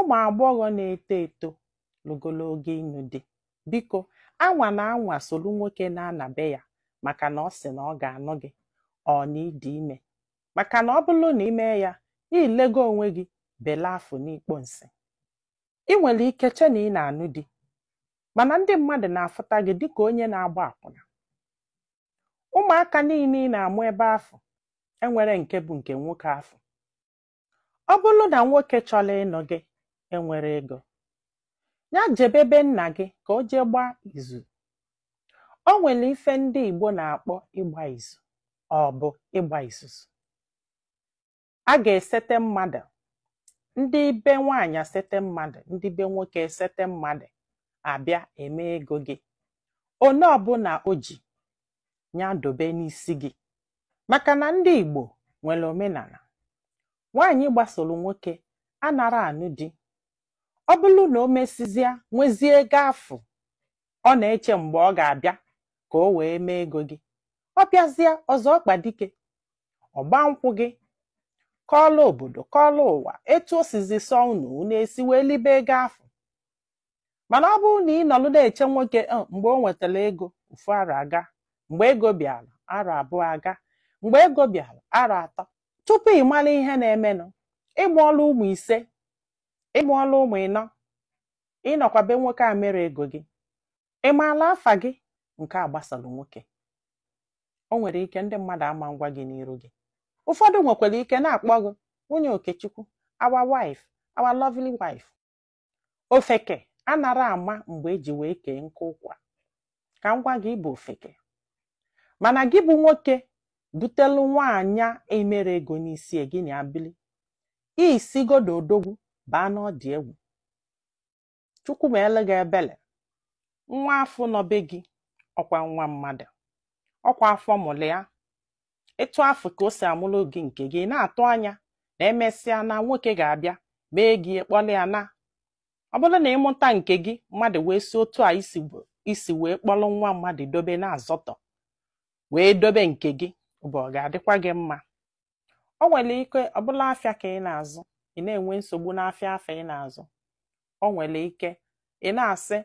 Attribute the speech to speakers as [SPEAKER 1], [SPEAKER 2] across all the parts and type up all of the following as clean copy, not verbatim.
[SPEAKER 1] Ụmụ agbọghọ na-eto eto lụgolo ogo ịnụ di, biko anwa na anwa solu nwoke na-ana be ya maka na ọ sị na ọ ga-anụ gị ọ na ịdị ime, maka na ọ bụrụ na ime ya ilego onwe gị bele afọ n'ikpo nsị. Ị nwere ike che na ị na-anụ di, mana ndị mmadụ na-afụta gị dịka onye na-agba akwụna. Ụmụaka niile ị na-amụ ebe afọ enwere nke bụ nke nwoke afọ. Ọ bụrụ na nwoke chọrọ ịnụ gị enwere ego, ya jebebe nna gị ka o jee gbaa izu. O nwere ife ndị Igbo na-akpọ ịgba izu, ọ bụ ịgba izuzu. A ga-esete mmadụ, ndị be nwaanyị asete mmadụ, ndị be nwoke esete mmadụ, abịa eme ego gị. One ọbụla o ji ya dobe n'isi gị, maka na ndị Igbo nwere omenala. Nwaanyị gbasoro nwoke anara anụ di. Ọ bụrụ na o mesizia nwezie ego afụ, ọ na-eche mgbe ọ ga-abịa ka o wee mee ego gị. Ọ bịazie ọzọ ọkpa dike, ọgba nkwụ gị, kọọlụ obodo, kọọlụ ụwa etu o sizi sọ unu unu esi wee libe ego afụ. Mana ọ bụrụ na ị nọlụ na-eche nwoke mgbe o nwetara ego, ofu arọ aga, mgbe ego bịara arọ abụọ aga, mgbe ego bịara arọ atọ, tupu ị mara ihe na-emenụ, ịmụọla ụmụ ise, ịmụọla ụmụ ịnọ, ịnọkwa be nwoke a mere ego gị. Ị maala afa gị? Nke a gbasara nwoke. O nwere ike ndị mmadụ ama ngwa gị n'iru gị. Ụfọdụ nwekwara ike na-akpọ gị nwunye Okechukwu, our wife, our lovely wife. Ofeke anara ama mgbe eji wee kee nkụ ụkwa. Ka m gwa gị, ịbụ ofeke. Mana gị bụ nwoke butelu nwaanyị emere ego n'isi gị na abili, isigodo odogwu baa n'ọdị egwu. Chukwu ma ele gị ebele. Nwa afọ nọ be gị ọkwa nwa mmadụ, ọkwa afọ mụlụ ya. Etu afọ ka o si amụlụ gị nke gị, na-atụ anya na emesịa na nwoke ga-abịa mee gị kpọlị ya na. Ọ bụrụ na ịmụta nke gị, mmadụ wee si otu a isi wee kpọlụ nwa mmadụ dobe na-azọtọ wee dobe nke gị, bụ ọ ga-adịkwa gị mma? O nwere ike ọ bụla afịa ka ị na-azụ, ị na-enwe nsogbu n'afịa afọ ị na-azụ. O nwere ike ị na-asị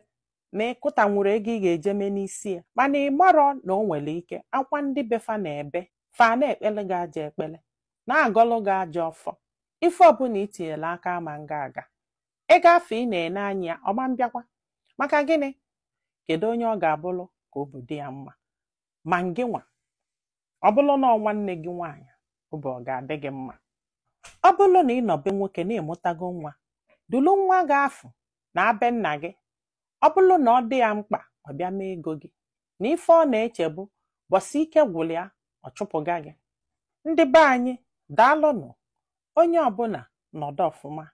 [SPEAKER 1] na ịkụta nwere ego ị ga-eje mee n'isi ya, mana ị marọ na o nwere ike akwa ndị befa na-ebe fa na-ekpele gị ajọ ekpele, na-agọlụ gị ajọ ọfọ. Ife ọbụla i tinyere aka ama nga aga. Ego afọ ị na-ene anya ya ọma mbịakwa. Maka gịnị? Kedu onye ọ ga-abụlụ ka obi dị ya mma? Ma ngị nwa, ọ bụrụ na ọ nwanne gị nwaanyị, obi ọ ga-adị gị mma? Ọ bụrụ na ị nọ be nwoke na-ịmụtago nwa, dulu nwa gị afụ na abe nna gị. Ọ bụrụ na ọ dị ya mkpa, ọ bịa mee ego gị. Na ife ọ na-eche bụ bọsị ike gwụrụ ya, ọ chụpụga gị. Ndị be anyị, daalụnụ. Onye ọbụla nọdụ ọfụma.